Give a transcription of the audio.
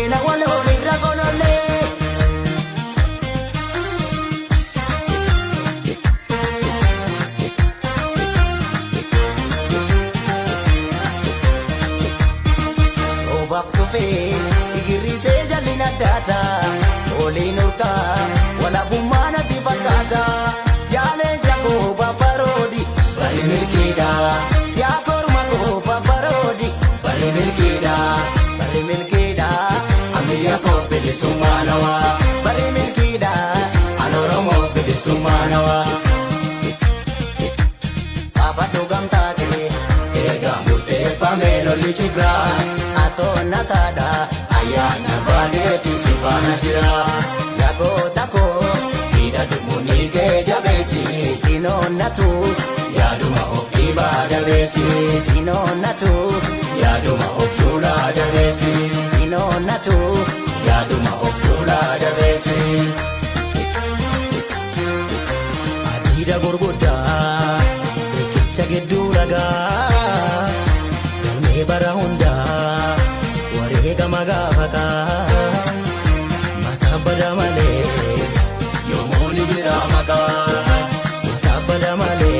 Biddena waloon irra golollee. Roobaaf dhufee igirrisee jalli addaata. Oliin urgaa walabummaa natti fakkaata. Yaalee jakoo babbaroodi bari milkiidha. Yaa korma koo babbaroodi bari milkiidha. Bari milkiidha ammayyaa koo bilisummaa nawaa. Bari milkiidha an Oromoo bilisummaa nawaa. Faafadhu gamtaa kee erga murteeffamee lolli cibraa. Atoonna taadha ayyaana baaleetu si faana jira. Yagoota koo hidhadhu munii kee jabeessi sinoonnatu yaaduma of dhiibaa dabeessi sinoonnatu yaaduma of tuulaa dabeessi sinoonnatu yaaduma of tuulaa dabeessi. Adiida gurguddaa riqicha gidduu ragaa galmee bara hundaa wareegama gaafataa mataa bada malee yoomuu ni jira maqaa mataa bada malee.